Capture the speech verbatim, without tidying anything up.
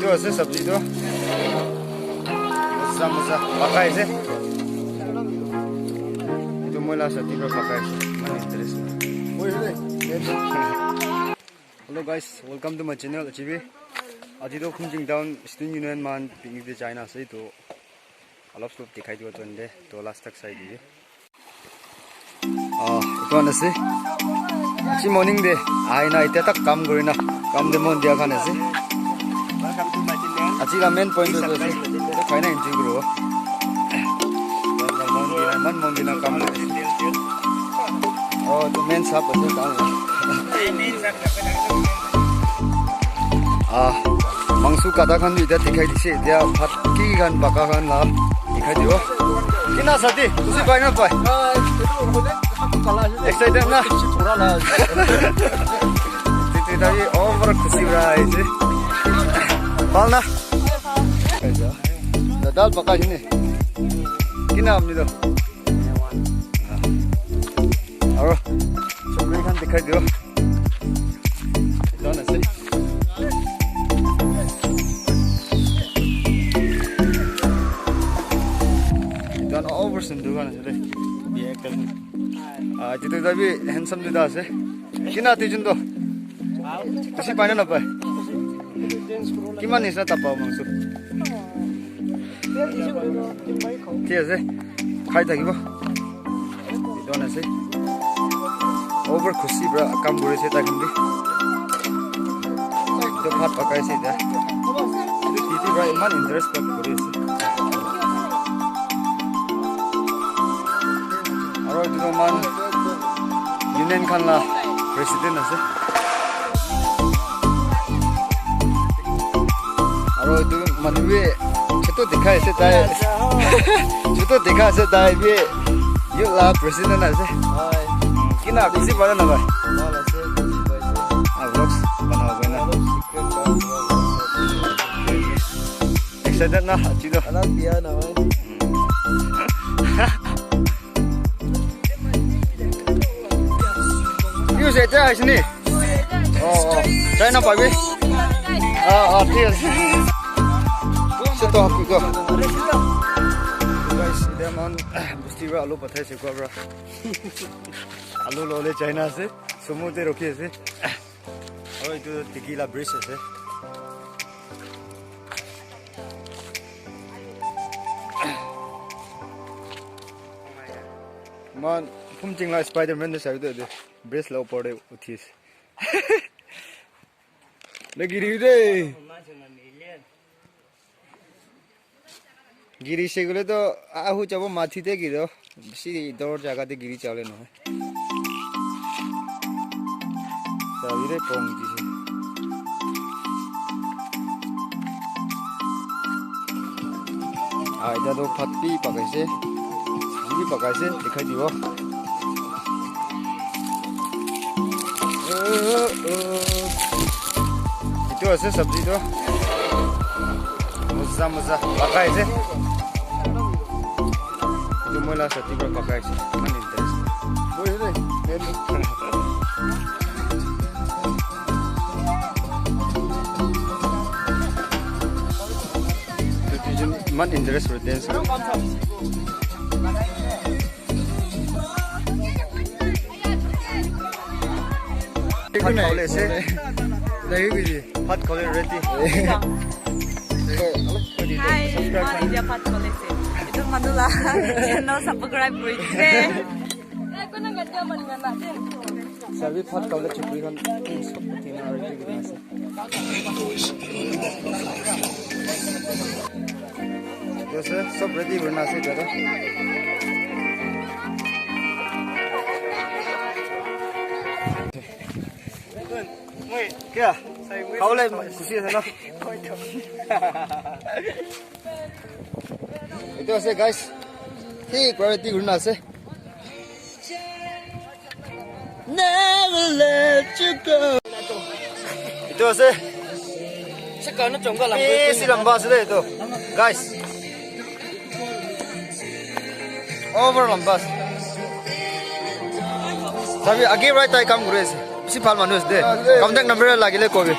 Etu ase sabji tu. Mosa mosa pakai ase. Etu moi la sati para pakai ase. Iman interest. Hello guys, welcome to my channel H B. Aji to Khumjing Town Student Union man picnic te jaina ase to. Alop solop dikhai dibo tuan de, to last tak sai dibi. Ah, etu khan ase. Aji morning de, aina etia tak kam kurina, kam de mon dia khan ase. Aji la main point tu ase, etu khai na enjoy kuribo. Mon dina, iman mon dina kam kuri ase. Oh, etu main sap ase, kam. Ah, mangso kata khan bi etia dikhai dise, etia bhat ki khan baka khan la dikhai dibo. Kina sati, khushi pai na pai? Excited na? Titi tadi over khushi para aise. Bhal na? Dal baka hine. Kina amni do? Aro chukri khan dikhai diyo. Etu khan ase. Etu khan over sundur khan ase de. Biya ekta. Ah, etu tu bi handsome duita ase. Kina tuijun to? Khushi pai na napai? Kiman nisina tapa mangso? Thik ase. Khai thakibo. Etu khan ase. Over khushi para kam kuri ase tai khan bi. Etu bhat pakai ase etia. Etu titi para iman interest para kuri ase. Aro etu tu man union khan la president ase. Aro etu manu bi chotu dikhai ase tai. Chotu dikhai ase tai bi youth la president ase. Hoi. Kina khushi pai na napai? Bhal ase, khushi paise. Ah, vlogs banabo koina. Alop secret banabo. Excited na, aji to? Alop biya na hoi. News eta aise ni? Oh, oh. Chai na pabi? Ah, ah, thik ase. Sit down, sit down. Guys, etia man, bosti para alu pathai ase, kua para. Alu lole China ase, sumo te rukhi ase. Aru etu tiki la bridge ase. Man, Phumching la Spider-Man de sabi de, bridge la upor de uthi ase. Na giri de. Giri se gole to ahu jabo mathi te giro. Bisi dor jaga te giri jabole nohoi. Sabire pong jise. Ah, etia toh bhat bi pakaise, sabji bi pakaise, dikhai dibo. Oh, oh. Etu ase sabji toh. Mosa, mosa. Pakaise. Etu moi la sati para pakaise. Iman interest. Iman interest for dance. Bhat khawole ase. Bhat khawole ready. Hi, moi etia bhat khawole ase. Etu manu la channel subscribe kuri dibe. Sabi bhat khawole chukri khan sob tina ready kuri ase. Yes, sir. Sob ready kurina ase, dada. Kya? Khawole khushi ase na? Etu ase, guys. Thik para ready kurina ase. Never let you go. Etu ase. Bishi lamba ase de etu. Guys. Over lamba ase. Sabi, age para tai kam kuri ase. Bishi bhal manu ase de. Contact number lagile kobi.